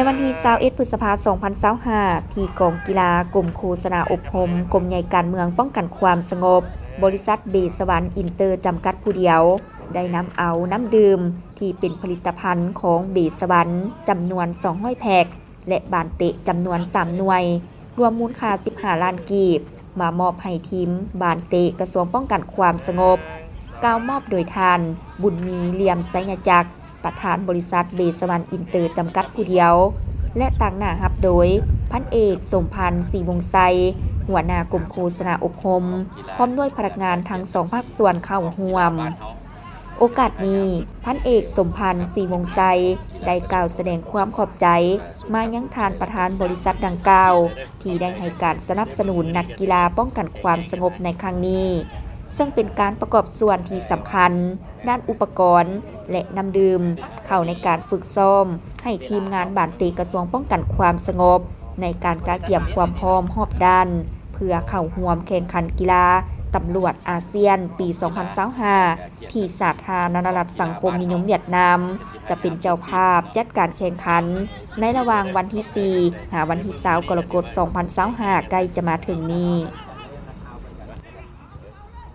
ວັນທີຊາວເອັດ ພຶດສະພາ ສອງພັນຊາວຫ້າ ທີ່ກອງກິລາ ກົມໂຄສະນາອົບຮົມ ກົມໃຫຍ່ການເມືອງປ້ອງກັນຄວາມສະຫງົບ ບໍລິສັດເບສະຫວັນອິນເຕີ ຈຳກັດຜູ້ດຽວ ໄດ້ນຳເອົານ້ຳດື່ມທີ່ເປັນຜະລິດຕະພັນຂອງເບສະຫວັນ ຈຳນວນ ສອງຮ້ອຍແພັກ ແລະ ບານເຕະ ຈຳນວນ ສາມໜ່ວຍ ລວມມູນຄ່າ ສິບຫ້າລ້ານກີບ ມາມອບໃຫ້ທີມບານເຕະ ກະຊວງປ້ອງກັນຄວາມສະຫງົບ ກ່າວມອບໂດຍທ່ານ ບຸນມີ ຫຼ່ຽມໄຊຍະຈັກ ປະທານບໍລິສັດເບສະຫວັນອິນເຕີ ຈຳກັດຜູ້ດຽວ ແລະ ຕາງໜ້າຮັບໂດຍ ພັນເອກ ສົມພັນ ສີວົງໄຊ ຫົວໜ້າກົມໂຄສະນາອົບຮົມ ພ້ອມດ້ວຍພະນັກງານທັງສອງພາກສ່ວນເຂົ້າຮ່ວມ. ໂອກາດນີ້ ພັນເອກ ສົມພັນ ສີວົງໄຊ ໄດ້ກ່າວສະແດງຄວາມຂອບໃຈມາຍັງທ່ານປະທານບໍລິສັດດັ່ງກ່າວ ທີ່ໄດ້ໃຫ້ການສະໜັບສະໜູນນັກກິລາປ້ອງກັນຄວາມສະຫງົບໃນຄັ້ງນີ້ ເຊິ່ງເປັນການປະກອບສ່ວນທີ່ສຳຄັນ ດ້ານອຸປະກອນ ແລະ ນ້ຳດື່ມ ເຂົ້າໃນການຝຶກຊ້ອມໃຫ້ທີມງານບານເຕະກະຊວງປ້ອງກັນຄວາມສະຫງົບ ໃນການກະກຽມຄວາມພ້ອມຮອບດ້ານ ເພື່ອເຂົ້າຮ່ວມແຂ່ງຂັນກິລາຕຳຫຼວດອາຊຽນປີ ສອງພັນຊາວຫ້າ ທີ່ສາທາລະນະລັດສັງຄົມນິຍົມຫວຽດນາມ ຈະເປັນເຈົ້າພາບຈັດການແຂ່ງຂັນ ໃນລະຫວ່າງວັນທີສີ່ ຫາວັນທີຊາວ ກໍລະກົດ ສອງພັນຊາວຫ້າ ໃກ້ຈະມາເຖິງນີ້.